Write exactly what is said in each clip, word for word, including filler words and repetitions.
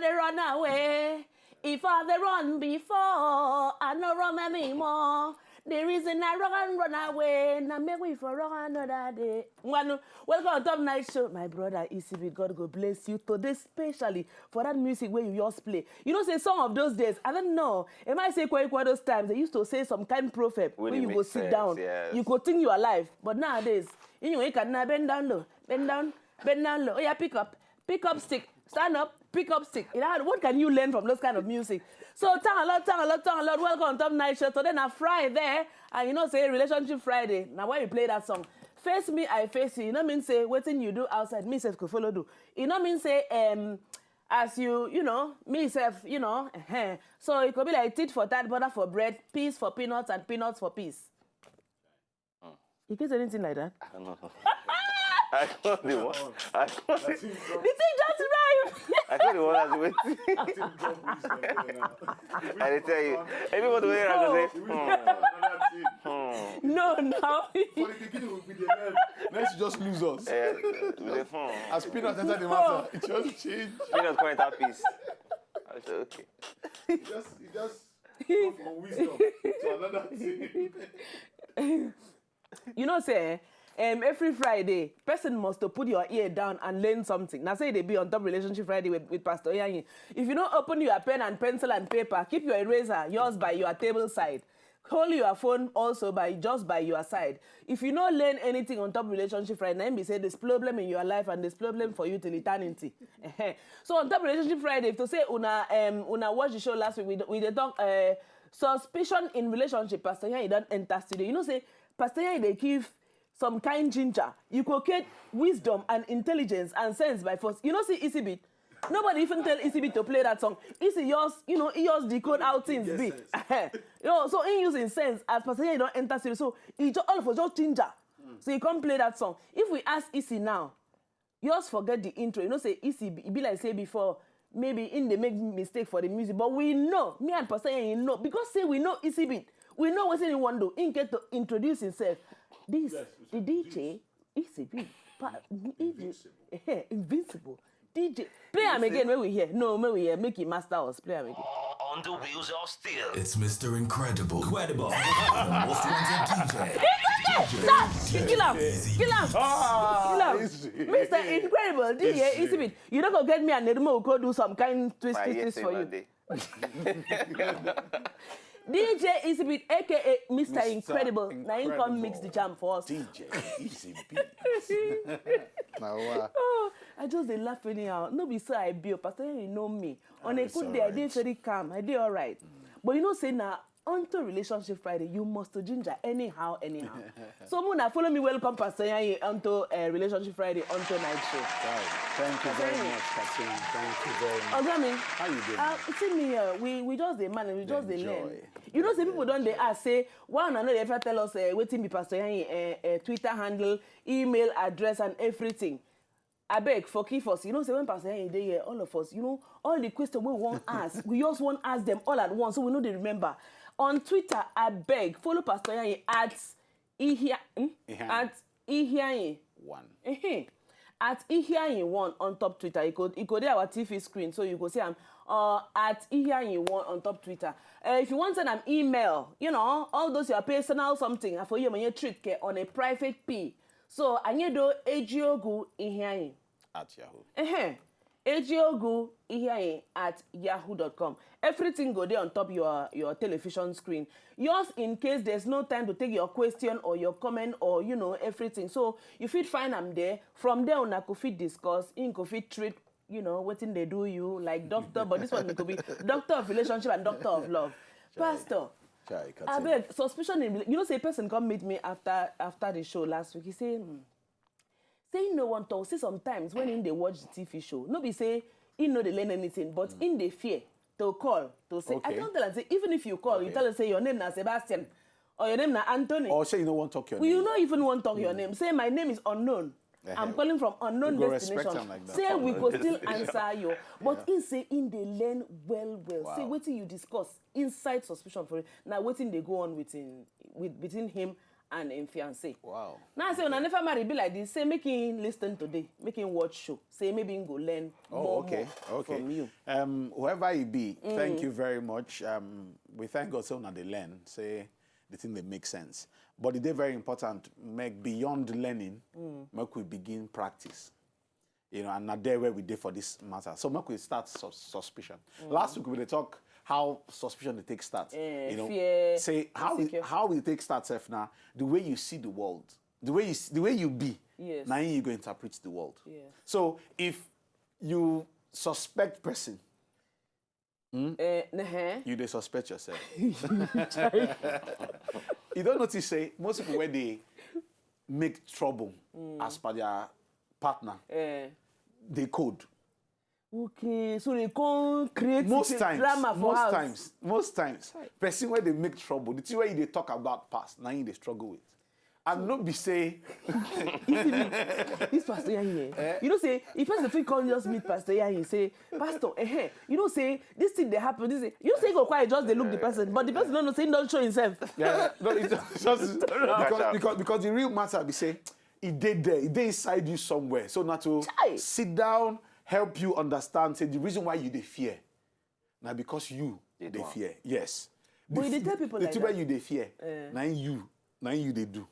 They run away. If I they run before, I no run anymore. The reason I run, run away, now make we for run another day. Wanu, welcome on Top Night Show, my brother E C B. God go bless you today, specially for that music where you just play. You know, say some of those days, I don't know. Am I say quite quite those times they used to say some kind proverb When when it you go makes sit sense, down, yes. you go think you alive. But nowadays, you know, you can now bend down low, bend down, bend down low. Oh yeah, pick up, pick up stick, stand up, pick up stick. You know, what can you learn from those kind of music? So thank a lot, thank a lot, thank a lot. Welcome on Top Night Show. Today na Friday, and you know say Relationship Friday. Now why you play that song? Face me, I face you. You know mean say wetin you do outside, me self go follow do. You know mean say um as you you know me self you know. So it could be like tit for tat, butter for bread, peas for peanuts, and peanuts for peas. You get anything like that? I don't know. I got the one. I got the, The thing just rhyme. I got the one that's waiting. I dey tell you, everybody wey hear am go say, hmm, hmm. No, now. For the beginning, we be the learn. Let's just lose us. Yeah, we dey, hmm. As peanuts enter the matter, it just change. Peanut come enter peas. I say okay. It just, it just go from wisdom to another thing. You know say um, every Friday, person must to put your ear down and learn something. Now say they be on Top Relationship Friday with, with Pastor Yanyi. If you don't open your pen and pencil and paper, keep your eraser, yours by your table side. Hold your phone also by just by your side. If you don't learn anything on Top Relationship Friday, now be say there's problem in your life and there's problem for you till eternity. So on Top Relationship Friday, if to say una um, una watch the show last week, we d- we dey talk uh, suspicion in relationship. Pastor Yanyi don't enter studio. You know say Pastor Yanyi they give some kind ginger. You go get wisdom and intelligence and sense by force. You know see E C B. Nobody even tell E C B to play that song. E C B yours, you know, he yours decode how things be. You know, so he using sense as Pastor Yanyi don't enter studio. So he just, all of us just ginger. So he come play that song. If we ask E C B now, yours forget the intro. You know say E C B, e be like say before, maybe in they make mistake for the music. But we know, me and Pastor Yanyi know, because say we know E C B. We know what he want do. He get to introduce himself. This, the D J, E C B, pa- invincible. Invincible. D J, play am again when we hear. No, when we hear, make it master us. Play am again. On the wheels of steel. It's Mister Incredible. Incredible. The most wanted D J. Stop! Kill him! Kill him! Kill him! Mister Incredible, D J E C B. You don't go get me and Nedimo go do some kind twist, My twist, ear twist say for you. Monday. D J E C B, A K A Mister Mister Incredible. Now he come mix the Incredible. jam for us. D J E C B. Now, uh, Oh, I just dey laugh anyhow. No be so I be. Oh, Pastor, you know me. On a It's good day, I dey alright. very calm. I dey alright. But you know, say now onto relationship Friday, you must to ginger anyhow, anyhow. So Muna, follow me. Welcome, Pastor Yanyi, onto uh, relationship Friday, onto night show. Right. Thank you very much, Captain. Thank you very much. Ogami, How you doing? Uh, see me, uh, we we just dey manage, we just dey Enjoy. Learn. You know, say people don't dey ask say why una no dey ever tell us uh, wetin be Pastor Yanyi uh, uh, Twitter handle, email address, and everything. Abeg, forgive us. You know, say when Pastor Yanyi dey here, all of us, you know, all the questions we want ask, we just want ask them all at once, so we know they remember. On Twitter, abeg, follow Pastor Yanyi at Ihia, hmm? Ihianyi. At Ihianyi. One. Ehe. At Ihianyi one on top Twitter. You could you could there our T V screen, so you go see am uh, at Ihianyi one on top Twitter. Uh, if you want send an email, you know, all those your personal something, I for you may treat care on a private P. So Anyedo Ejiogu Ihianyi. At Yahoo. Ehe. Ejiogu Ihianyi at yahoo dot com. Everything go there on top your your television screen. Yours in case there's no time to take your question or your comment or you know everything. So you fit find am there. From there, una go fit discuss. In go fit treat you know wetin dey do you like doctor, but this one go be doctor of relationship and doctor of love. Pastor, Chai, abeg, suspicion in you know say person come meet me after after the show last week. He say hmm, say he no wan talk. Say sometimes when he dey watch the T V show, no be say he no dey learn anything, but he dey fear to call to say. I Okay. Don tell am say even if you call, you Okay. Tell am say your name na Sebastian or your name na Anthony. Or say you no wan talk your Well, you name. No even wan talk your name. Say my name is unknown. I'm calling from unknown You go respect destination. Am like that. Say we go still answer you. But Yeah. He say in dey learn well well. Say Wow. Wetin you discuss inside suspicion for it. Now wetin dey go on with him, with between him and im fiancé. Wow. Now I say una never marry be like this. Say make him listen today, make him watch show. Say maybe him go learn Oh, more, okay, more okay. from you. Um, whoever it be, thank you very much. Um, we thank God so now they learn. Say the thing that makes sense. But it is very important. Make beyond learning, make we begin practice. You know, and not there where we did for this matter. So make we start sus- suspicion. Last week we dey talk how suspicion dey take start. Eh, you know, fear, say how we, insecure. how we take start self now. The way you see the world, the way you see, the way you be, Yes. now you go interpret the world. Yes. So if you suspect person, Eh, nah, eh. you dey suspect yourself. You don't notice say most people where they make trouble as per their partner, Eh. they code. Okay, so they come create Most the times, drama for most house. times, most times, person where they make trouble, the thing where they talk about past, now they struggle with. And not be say This pastor here, you know say if person fit come just meet pastor here, he say, "Pastor, eh, eh, you know say this thing dey happen." This thing, you know say he go quiet, just dey look the person, but the person don't know say he don't show himself. Yeah, no, it's just, just because, because because the real matter be say it dey there, it dey inside you somewhere. So now to Chai. sit down, help you understand, say the reason why you dey fear, now because you Dey dey do am. fear. Yes. But The you dey f- tell people the like thing where that. You dey fear. Eh. Now you, now you they do.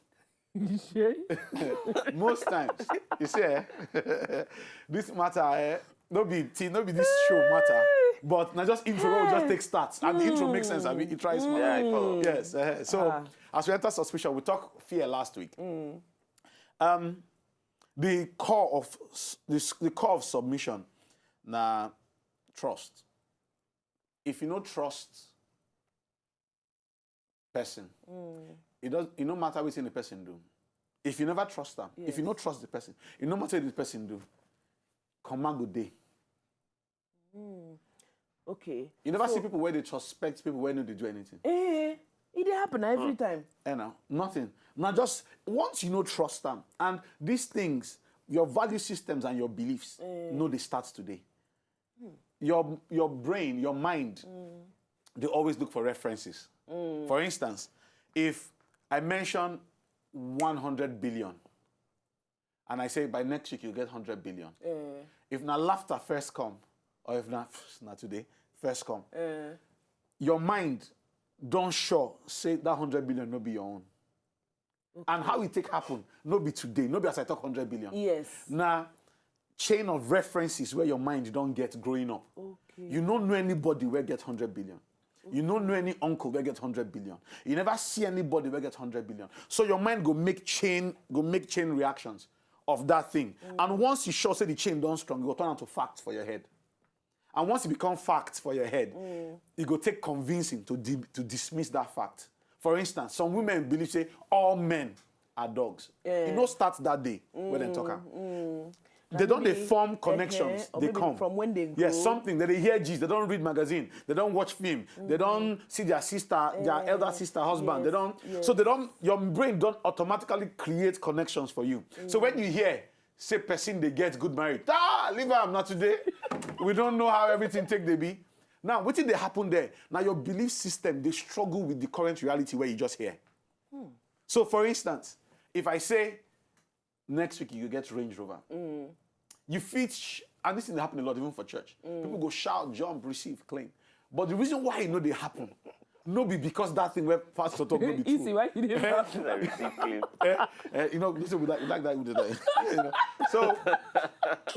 Most times, you see, eh, this matter, eh, no be tea, no be this show matter, but now just intro, we just take starts, and the intro makes sense. I mean, it tries more. Yeah, I follow. Yes. Eh, so Ah. As we enter suspicion, we talk fear last week. Um, the core of s- this, the core of submission, na trust. If you no trust person, it does. It no matter what the person do. If you never trust them, if you Yes. no trust the person, it no matter what the person do. Command go day. Okay. You never So- see people where they suspect people where no they do anything. Eh, it dey happen every time. And now nothing. Now just once you know trust them and these things, your value systems and your beliefs, no, they start today. Your your brain, your mind, they always look for references. For instance, if I mention one hundred billion and I say by next week you get hundred billion. If na laughter first come, or if na na today first come, Eh, your mind don't sure say that hundred billion no be your own. And how it take happen, no be today, no be as I talk hundred billion. Yes. Now, chain of references where your mind don't get growing up. Okay. You don't know anybody where get hundred billion. You don't know any uncle where get hundred billion. You never see anybody where get hundred billion. So your mind go make chain, go make chain reactions of that thing. And once you sure say the chain don't strong, you go turn out to facts for your head. And once it become facts for your head, it go take convincing to di- to dismiss that fact. For instance, some women believe say all men are dogs. Yeah. It no start that day when they talk am. They That don't they maybe- form eh, connections. or They maybe come from when they Yes, grow. Something that they hear Jesus. They don't read magazine. They don't watch film. They don't see their sister, their Eh, elder sister, husband. They yes, don't. yes. So they don't. Your brain don't automatically create connections for you. So when you hear say person they get good marriage, ah, leave am not today. We don't know how everything take they be. Now, what did they happen there? Now your belief system they struggle with the current reality where you just hear. So, for instance, if I say next week you get Range Rover, you fit, sh- and this thing happen a lot even for church. People go shout, jump, receive, claim. But the reason why you know they happen, no be because that thing where pastor talk no be Easy, true. Why you dey laugh? Everything clean. Eh, eh, you know, listen, we like, we like that, we do that. You know? So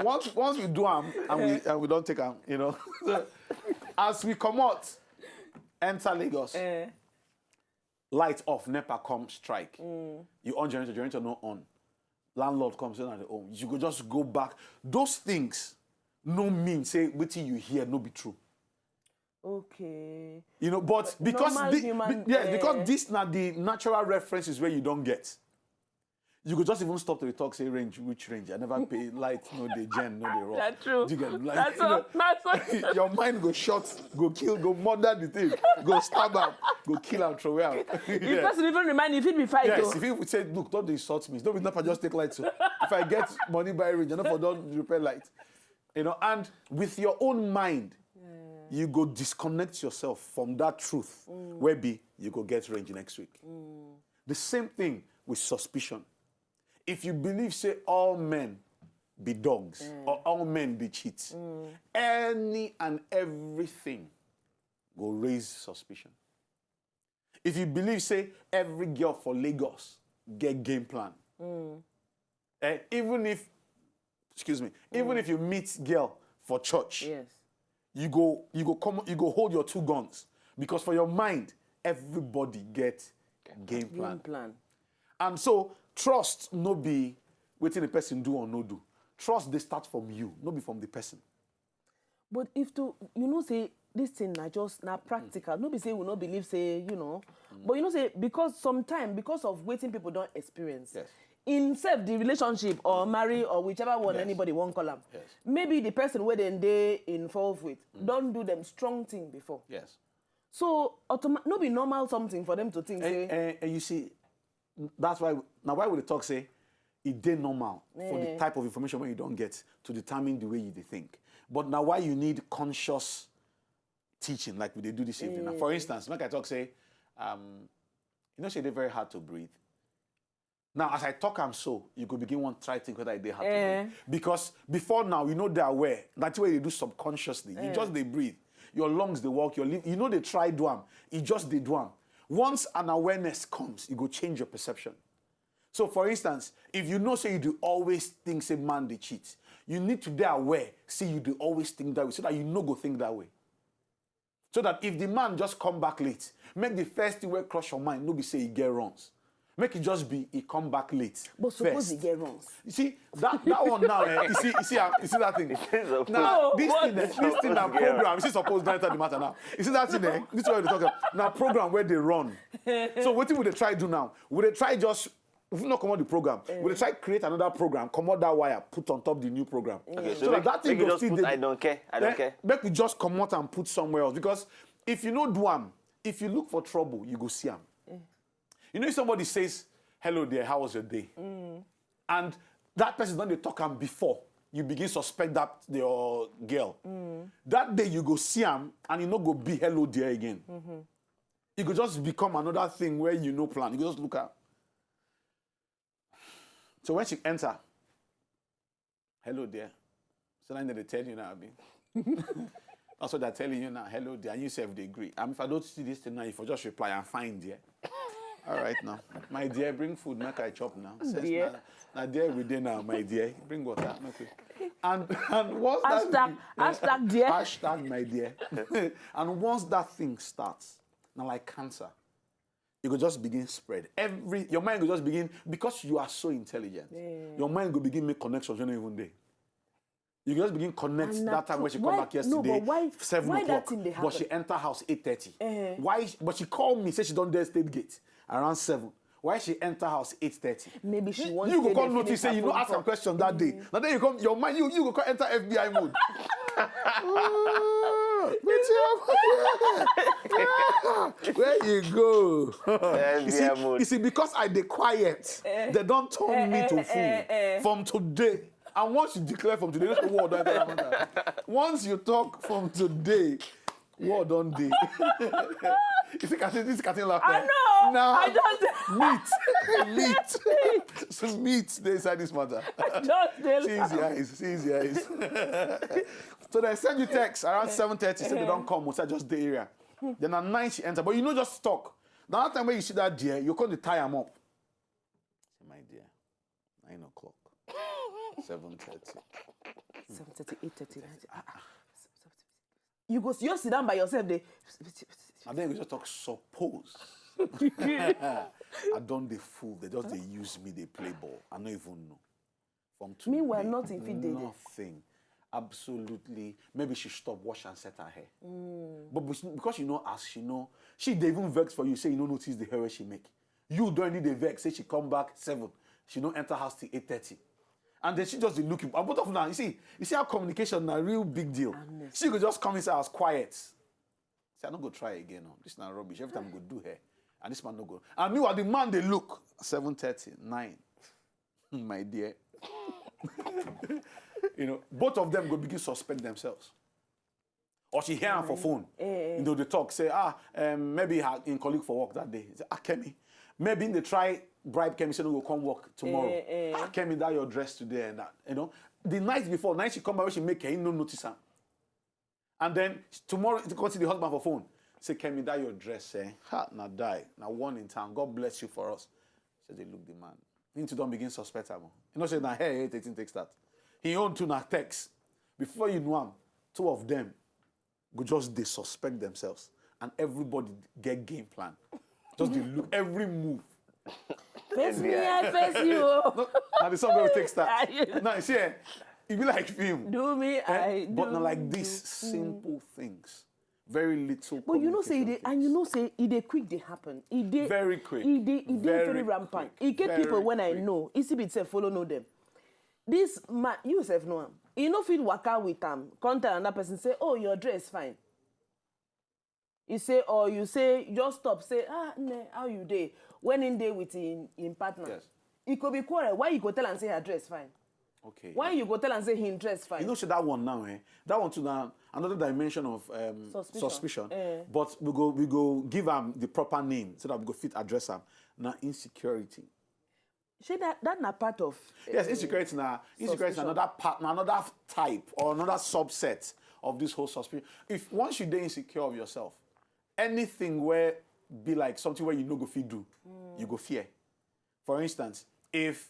once once we do am and we and we don't take am, you know. So, as we come out, enter Lagos, Eh, light off, nepa come strike. You on generator, generator no on. Landlord comes in at the home. You go just go back. Those things no mean say wetin you hear no be true. okay. You know, but because Normal thi- human, be- yeah, eh. Because this na the natural references where you don't get. You go just even stop to the talk, say Range, which Range? I never pay light, no the gen, no the rock. That's true. You get like, That's you know, all. That's all. Your mind go shut, go kill, go murder the thing, go stab am, go kill am, throw am. If person even remind you, if it be fight, Yes, oh. If you say, look, don't insult me. Don't be not just take light. So if I get money by Range, enough for don't repair light. You know, and with your own mind, you go disconnect yourself from that truth. Where be you go get Range next week. The same thing with suspicion. If you believe say all men be dogs or all men be cheats, any and everything go raise suspicion. If you believe say every girl for Lagos get game plan, eh, even if, excuse me, even if you meet girl for church, Yes. you go you go come you go hold your two guns, because for your mind everybody get game Game plan. plan. And so trust no be wetin the person do or no do. Trust dey start from you, no be from the person. But if to, you know, say this thing na just na practical. No be say we no believe say, you know. But you know say because sometimes, because of wetin people don experience, Yes. in self the relationship or marry or whichever one Yes. anybody wan call am, Yes. maybe the person wey dem dey involved with don do them strong thing before. Yes. So automa- no be normal something for them to think say And, and, and you see, that's why now why we dey talk say e dey normal for the Eh. type of information wey you don get to determine the way you dey think. But na why you need conscious teaching, like we dey do this evening. Now, for instance, make I talk say, um, you know, say e dey very hard to breathe. Now, as I talk am so, you go begin wan try think whether e dey hard to Eh. breathe. Because before now, you no dey aware. That's why you do subconsciously. You just dey breathe. Your lungs dey work, your liv- you no dey try do am. You just dey do am. Once an awareness comes, e go change your perception. So, for instance, if you know say you dey always think say man dey cheat, you need to dey aware say you dey always think that way, so that you no go think that way. So that if the man just come back late, make the first thing wey cross your mind no be say e get runs. Make it just be e come back late. But suppose first. E get runs. You see that that one now. Eh, you see, you see, uh, you see that thing. It is a Now No, this what? Thing, eh, this thing na Suppose get program. You see, suppose don't enter the matter now. You see that thing, eh? This is what we talk about. Now program where they run. So what we dey try do now? We dey try just if we not comot the program, we dey try create another program, comot that wire, put on top the new program. Okay, So so that make, that thing make you go just still put dey- I don't care. I don't Eh, care. Make we just comot and put somewhere else, because if you no do am, if you look for trouble, you go see am. You know, if somebody says, "Hello there, how was your day?" And that person don dey talk am before, you begin suspect that your girl. That day you go see am and you no go be "Hello there" again. E go just become another thing where you no plan. You go just look at. So when she enter, "Hello there." So now they tell you now, abi. That's what they're telling you now. "Hello there." And you self dey agree. And if I don't see this thing now, if I just reply, "I'm fine, dear." All right now. "My dear, bring food, make I chop now." Says, Dear. "Now, now there we dey now, my dear. Bring water, make we." And and once Hashtag- that, hashtag dear. Hashtag my dear. And once that thing starts, now like cancer, it go just begin spread. Every your mind go just begin, because you are so intelligent. Your mind go begin make connections you no even dey. You go just begin connect And na that time true. When she come Why- back no, yesterday, but why- seven why o'clock. That thing dey But she happen? Enter house eight thirty. Why? But she called me, say she don dey state gate around seven. Why she enter house eight thirty? Maybe she wants You to go dey come notice finish say her you no phone ask her call. Question that day. Now then you come, your mind, you you go come enter F B I mode. Ah, wetin happen? Ah, where you go? You see, F B I mode. You see, because I dey quiet, they don't turn me to fool from today. And once you declare from today, that's the word that matter. Once you talk from today, word don dey. You see, Katin, this Katin laugh. I Eh? know. Nah, I just- meat, meat, so meat. They inside this matter. Just dey See laugh. Easy eyes, see Easy eyes. So they send you text around seven thirty. Say they don't come. We say just the area. Then at nine she enter, but you know just talk. Now that time when you see that dear, you come to tie am up. Say, "My dear, nine o'clock, seven thirty." Seven thirty, eight thirty, nine thirty. Ah, ah. You go, you sit down by yourself. They. And then you just talk, "Suppose I don't dey fool. They just dey use me, they play ball. I no even know." From today, Meanwhile, nothing fit dey there. Nothing. Absolutely. Maybe she stop wash and set her hair. But bes- because you know, as she know, she dey even vex for you. Say you no notice the hair wey she make. You don need dey vex. Say she come back seven. She no enter house till eight thirty. And then she just dey look you. And both of now, you see, you see how communication na real big deal. She go just come inside house quiet. Say, "I no go try again. Oh. This na rubbish. Every time go do hair. And this man no go." And meanwhile, the man dey look. Seven thirty, nine. "My dear." You know, both of them go begin suspect themselves. Or she hear am for phone. You know, they talk, say, "Ah, um, maybe her in colleague for work that day." Say, "Ah, Kemi, Maybe they try bribe Kemi, say no go come work tomorrow. Eh, eh. Ah, Kemi, that your dress today and that, you know. The night before, night she come back, when she make her, he no notice am. And then tomorrow, he come see the husband for phone. Say, Kemi, that your dress, eh? Ha, na die. Na one in town. God bless you for us. Say they look the man. He too don begin suspect am. You know, say na here eight eighteen take start. He own two na text. Before you know am, two of them go just dey suspect themselves, and everybody get game plan. Just dey look every move. Face me, I face you. No, na the song wey we take start. Now you see, eh, e be like film. Do me, Eh? I do. But na like you. this, simple things, very little. But you know say e dey, communication and you things. Know say e dey quick dey happen. E dey Very quick. E dey e dey Very very rampant. Quick. E get people Very when I quick. Know. E see be say follow know them. This man, you sef know am. You no fit waka with am. Come tell another person say, "Oh, your dress fine." You say, or you say, just stop. Say, "Ah, ne, how you dey?" When in dey with in, in partner, Yes. It could be quarrel. Why you go tell and say her dress fine? Okay. Why you go tell and say him dress fine? You know, see that one now, eh? That one to now another dimension of um, Suspicion. Suspicion. Eh. But we go we go give am the proper name so that we go fit address am. Now insecurity. Shey that that na part of Yes, eh, insecurity now. Insecurity is Suspicion. Another part, another type or another subset of this whole suspicion. If once you dey insecure of yourself, anything where be like something where you no go fit do, you go fear. For instance, if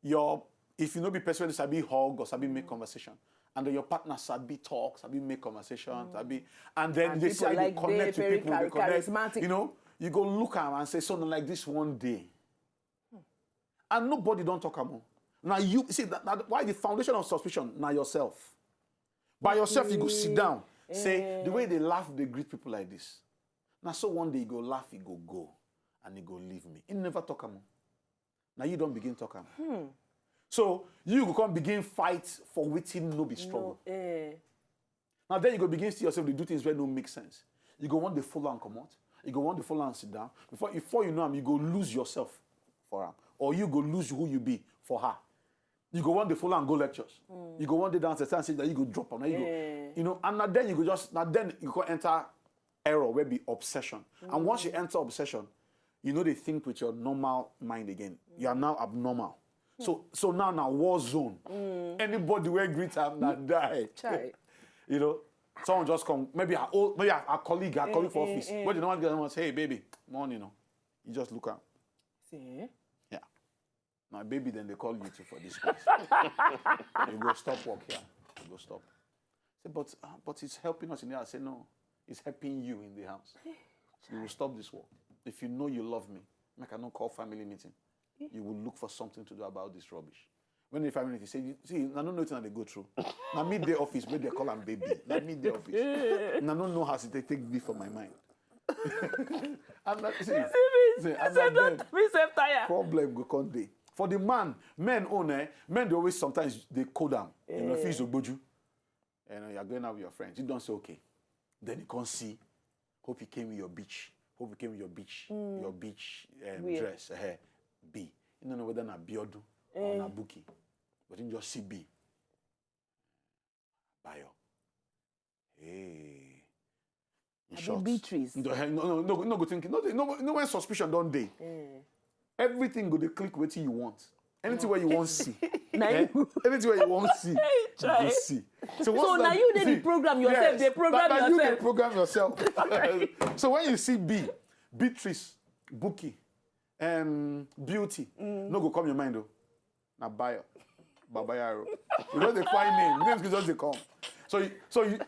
your if you no be person wey sabi hug or sabi make conversation, and then your partner sabi talk, sabi make conversation, sabi, and then And they see how people you like connect dey to very people, they char- connect, charismatic. You know, you go look am and say, so na like this one day, and nobody don talk am o. Now you see that, that why the foundation of suspicion na yourself. By yourself, you go sit down, say the way they laugh, they greet people like this. Now so one day you go laugh, you go go, and you go leave me. You never talk am o. Now you don't begin talk am. So you go come begin fight for wetin no be struggle. No, eh. Now then you go begin see yourself to do things where no make sense. You go want to follow and come out. You go want to follow and sit down. Before before you know am, you go lose yourself for am, or you go lose who you be for her. You go want to follow and go lectures. You go want to dance and say that you go drop am. Now you go, Eh. you know, and now then you go just now then you go enter error where be obsession. And once you enter obsession, you know they think with your normal mind again. You are now abnormal. So so now now war zone. Anybody where greet am now die. Chai. You know, someone just come. Maybe a old, maybe a, a colleague, a colleague for eh, office. eh. But you know what? Someone say, hey baby, morning. No. You just look am. See, eh? Yeah. My baby, then they call you to for this place. You go stop work here. You go stop. Say, but uh, but it's helping us in there. I say no, it's helping you in the house. You will stop this work if you know you love me. Make I no call family meeting. You will look for something to do about this rubbish. When the family meeting say, you see, I don't know nothing they go through. Now meet the office where they call am baby. Now meet the office. And I don't know how to take take me from my mind. And that, see, see, and Say that then don't me self tire. Problem go come dey. For the man, men own eh, men they always sometimes they call down. You know, if it's Ogboju, you know, you're going out with your friends. You don't say okay. Then you can't see. Hope you came with your beach. Hope you came with your beach, your beach um, Wear. Dress. Uh, B. You don't know whether na Biodu or na Buki, but you just see B. Bayo. Hey. In Abi short, Beatrice. No, no, no, no, go think. No, no, no, when suspicion don't day. Everything go dey click wetin you want. Anything where you want see. Na Eh? you. Anything where you want see. You Chai. go see. So, So what's now that? You dey See, the program yourself, yes, dey program that, that you dey yourself. Program yourself. So when you see B, Beatrice, Buki, um, Beauty, no go come your mind though. Na Bayo, Babayaro. You know they find name, names go just they come. So you, so you,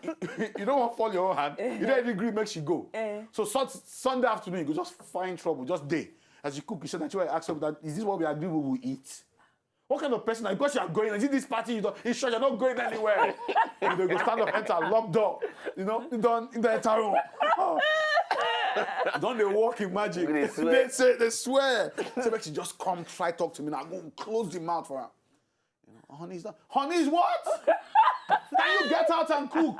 you don't want to fall your own hand. You don't agree, make she go. Eh. So Sun- Sunday afternoon, you go just find trouble, just day. As you cook, you say that you ask her that is this what we agree we will eat? What kind of person are you? Because you are going, is it this party you don't? In short, you're not going anywhere. You know, you go stand up, enter, lock door. You know, you don't, you don't enter room. Oh. Don't they walk in magic? They swear. They say they swear. So make she just come, try talk to me now. Go close the mouth for her. You know, honey is not. Honey is what? Can you get out and cook?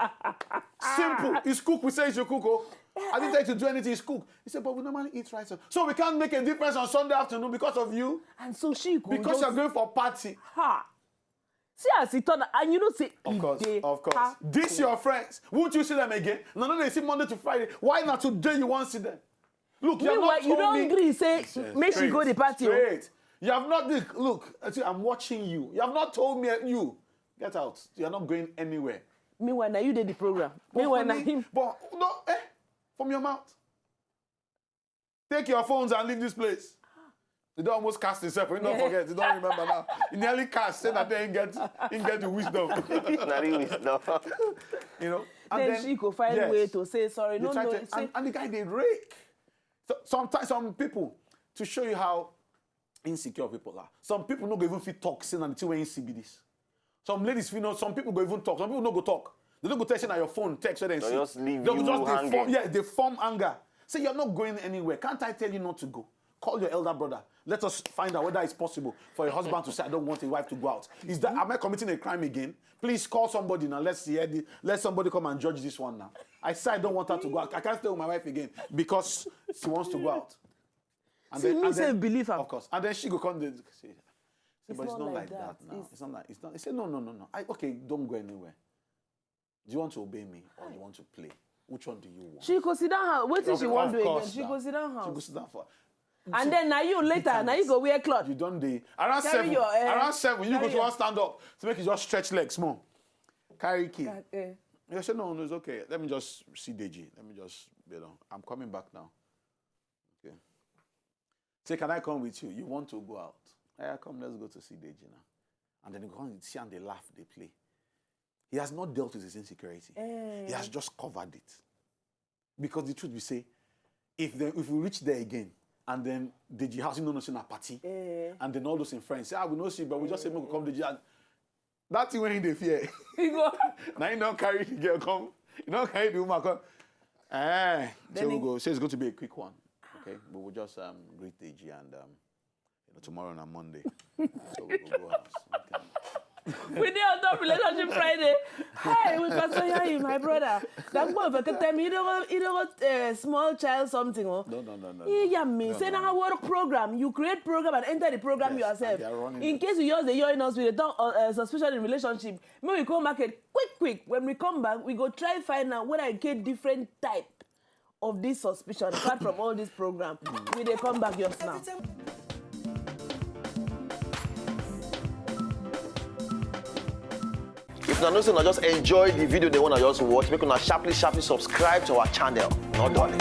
Simple. It's cook. We say it's your cook. Oh. I didn't tell you to do anything. It's cook. He said, but we normally eat rice. So we can't make a difference on Sunday afternoon because of you. And so she could Because just, you're going for a party. Ha. See as he turn, and you know say Of e course, dey of course. ha- This your friends. Won't you see them again? No, no, they see Monday to Friday. Why not today you won't see them? Look, you have Meanwhile, not you told don't me. agree. Say, Yes, make she go the straight, party. Oh. Straight. You have not, look, look, I see, I'm watching you. You have not told me, you. Get out. You are not going anywhere. Meanwhile, now you did the program. But Meanwhile, for now me- him. But, no, eh? From your mouth. Take your phones and leave this place. You don't almost cast yourself. You don't Yeah. forget. You don't remember now. You nearly cast. Say that then get, you get the wisdom. Na the wisdom. You know. Then, she go find yes. way to say sorry. They No, try no. to- Say, and, and the guy they rake. So, sometimes some people, to show you how insecure people are. Some people no go even fit talk. Say na the thing wey him see be this. Some ladies feel no. Some people go even talk. Some people no go talk. They no go tell you say na your phone text wey dem They'll see. just leave They go you just dey hanging. form, yeah, they form anger. Say you're not going anywhere. Can't I tell you not to go? Call your elder brother. Let us find out whether it's possible for your husband to say, "I don't want a wife to go out." Is that, am I committing a crime again? Please call somebody now. Let's hear the, let somebody come and judge this one now. I say I don't want her to go out. I can't stay with my wife again because she wants to go out. And See, me sef believe am. Of course. And then she go come dey say, say, It's "But it's not not like like that. that now. It's It's not like, it's not." He said, "No, no, no, no. I, okay, don't go anywhere. Do you want to obey me or you want to play? Which one do you want?" She go sit down house. Wetin Of she wan of do again? course She now. Go sit down She go house. Sit down for. And then now you later, now you go wear cloth. You don dey around Carry seven. Your, eh, Around seven, you go carry to your- One stand up. So make you just stretch legs small. Carry key. Eh. You say, "No, no, it's okay. Let me just see Deji. Let me just, you know, I'm coming back now." Okay. Say, "Can I come with you? You want to go out? Yeah, come, let's go to see Deji now." And then you come and see and they laugh, they play. He has not dealt with his insecurity. Eh. He has just covered it. Because the truth we say, if they, if we reach there again, and then Deji house, you know, not in a party, Eh. and then all those in friends say, "Ah, we no see, but we just say make we come Deji." And that thing wey he dey fear. You go. Now you don't carry the girl come. You don't carry the woman come. Eh, Then so we he- go. So it's going to be a quick one. Okay, we will just um, greet Deji and um, you know, tomorrow on Monday. So we will go house. Okay. We dey on top relationship Friday. Hey, we can say, "Hey, my brother." That boy for tell me, you don't want, you don't want uh, small child something, oh. No, no, no, no. He no. Yeah, me. No, Say no. Now work program. You create program and enter the program Yes, yourself. and they are running In it. Case you use the your nose, we dey talk uh, uh, suspicion in relationship. May we come back it quick, quick. When we come back, we go try find out whether I get different type of this suspicion apart from all this program. We dey come back just now. If na know say una just enjoy the video, they wanna just watch, make una sharply, sharply subscribe to our channel. No darling.